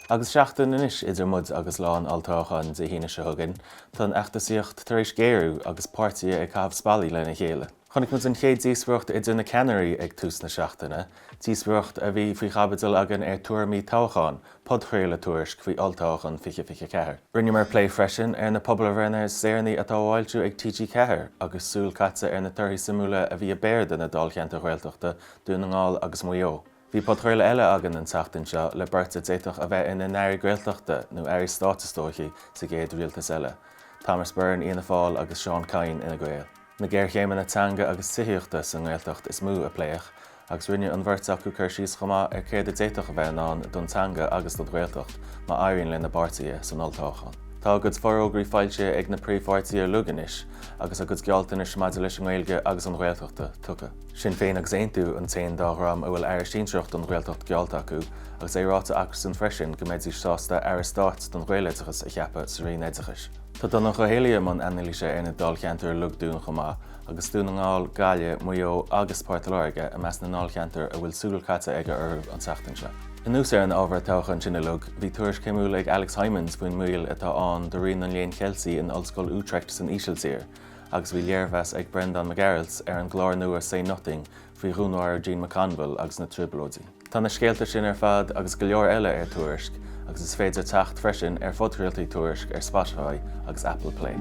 Agus seachtain anois idir muid agus lá an olltoghcháin Dé hAoine seo chugainn, tá an fheachtasaíocht tar éis géarú agus páirtithe ag caitheamh spallaí lena chéile. Chonaic muid an chéad díospóireacht idir na ceannairí ag tús na seachtaine, díospóireacht a bhí faoi chaibidil againn ar Tuairimí Toghcháin, podchraoladh Tuairisc faoi olltoghchán 2024. Rinneamar plé freisin ar na pobalbhreitheanna is deireanaí atá á bhfoilsiú ag TG4 agus súil caite ar na torthaí suimiúla a bhí i bpéire de na dáilcheantair Ghaeltachta, Dún na nGall agus Maigh Eo. Bhí podchraoladh eile againn an tseachtain seo le beirt a d'fhéadfadh a bheith ina n-airí Gaeltachta, nó airí stáit is dóichí, sa gcéad rialtas eile, Thomas Byrne, Fhianna Fáil, agus Seán Kyne, Fhine Gael. Na géarchéimeanna teanga agus tithíochta sa nGaeltacht is mó a pléadh, agus rinne an bheirt acu cur síos chomh maith ar céard a d'fhéadfadh a bheith i ndán don teanga agus don Ghaeltacht má éiríonn lena bpáirtithe san olltoghchán. Tá a gcuid forógraí foilsithe ag na príomhpháirtithe uilig anois agus a gcuid gealltanais maidir leis an nGaeilge agus an Ghaeltachta tugtha. Sinn Féin agus Aontú an t-aon dá dhream a bhfuil aire sinsearach don Ghaeltacht geallta acu agus é ráite acusan freisin go mbeidís sásta aire stáit don Ghaeloideachas a cheapadh sa Roinn Oideachais. Tá Donncha Ó hÉalaithe i mbun anailíse ar na dáilcheantair uilig dúinn chomh maith agus Dún na nGall, Gaillimh, Maigh Eo agus Port Láirge i measc na ndáilcheantar a bhfuil súil caite aige orthu an tseachtain seo. Anuas ar an ábhar toghcháin sin uilig, bhí tuairisc shuimiúil ag Alex Hijmans faoin mbaol atá ann do rian an Léinn Cheiltigh in Ollscoil Utrecht san Ísiltír. Agus bhí léirmheas ag Breandán Mac Gearailt ar an gclár nua Say Nothing faoi dhúnmharú Jean McConville agus na Trioblóidí. Tá na scéalta sin ar fad agus go leor eile ar Tuairisc agus is féidir teacht freisin ar phodchraoltaí Tuairisc ar Spotify agus Apple Play.